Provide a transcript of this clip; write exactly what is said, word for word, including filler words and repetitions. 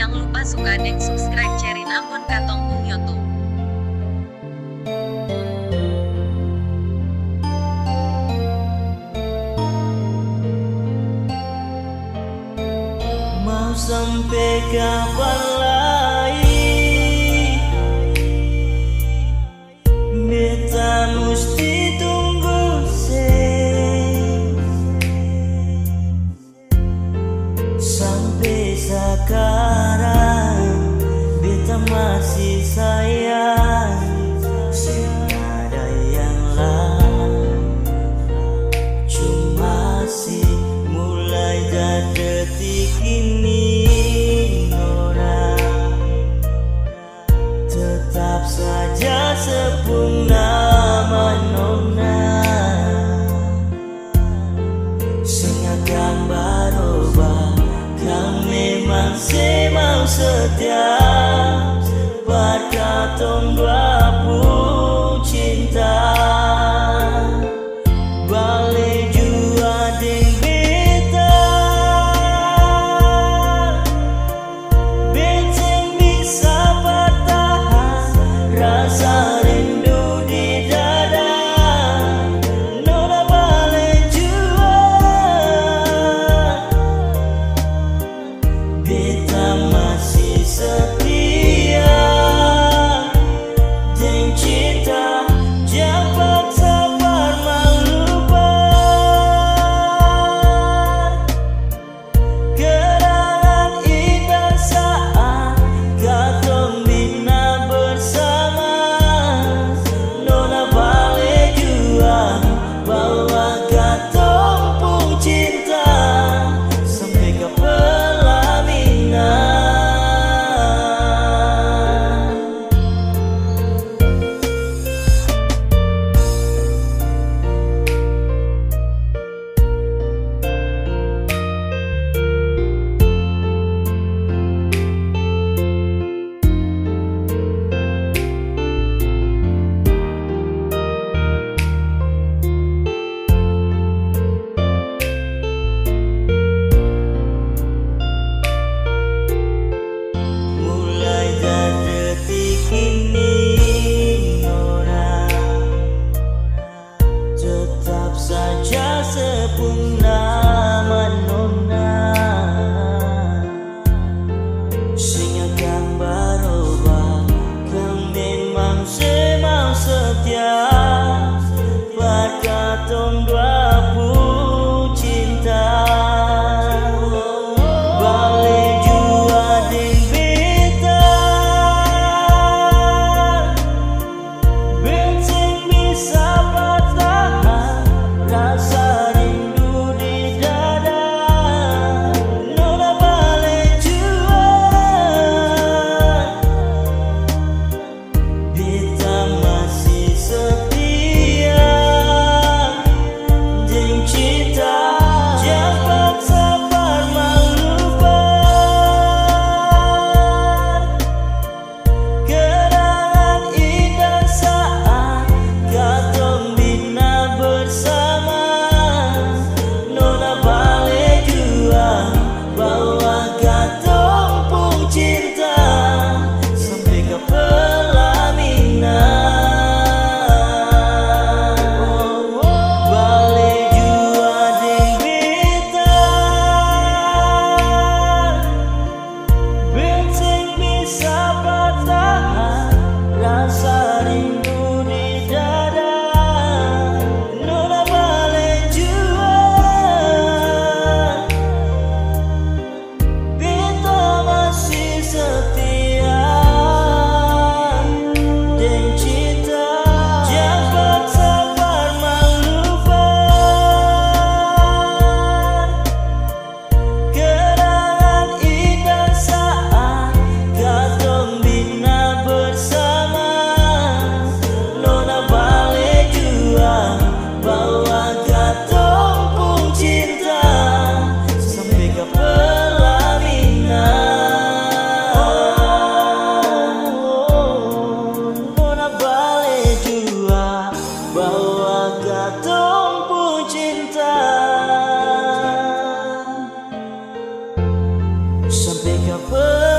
Jang lupa suka deng subscribe Cerin Ambon Katong pung YouTube. Mau sampe kapan lai beta musti tunggu se? Sampe sakarang beta masih sayang, seng ada yang lain. Cuma si mulai dari detik ini, nona tetap saja se pung nama nona. Seng akan baroba, kang memang se mau setia par katong dua pung cinta. Bale jua deng beta, beta seng bisa par tahan rasa rindu di dada. Nona bale jua, beta masih setia deng cinta, jang paksa par malupa. Kenangan indah saat katong bina bersama. Nona bale jua bahwa katong pung cinta sampe ka pelaminan. Mulai dari detik ini, nona tetap saja se pung nama nona. Seng akan baroba, kang memang se mau setia par katong dua pung cinta. Bale jua deng beta, beta seng bisa par tahan rasa rindu di dada. Nona bale jua, beta masih setia deng cinta, jang paksa par malupa. Kenangan indah saat katong bina bersama. Nona bale jua bahwa katong pung cinta sampe ka pelaminan. Bale jua deng beta, beta seng bisa par tahan rasa rindu di dada. Nona bale jua, beta masih setia deng cinta, jang paksa par malupa. Kenangan indah saat katong bina bersama. Nona bale jua bahwa katong pung cinta sampe ka pelaminan. Nona bale jua bahwa katong pung cinta sampe ka pe-,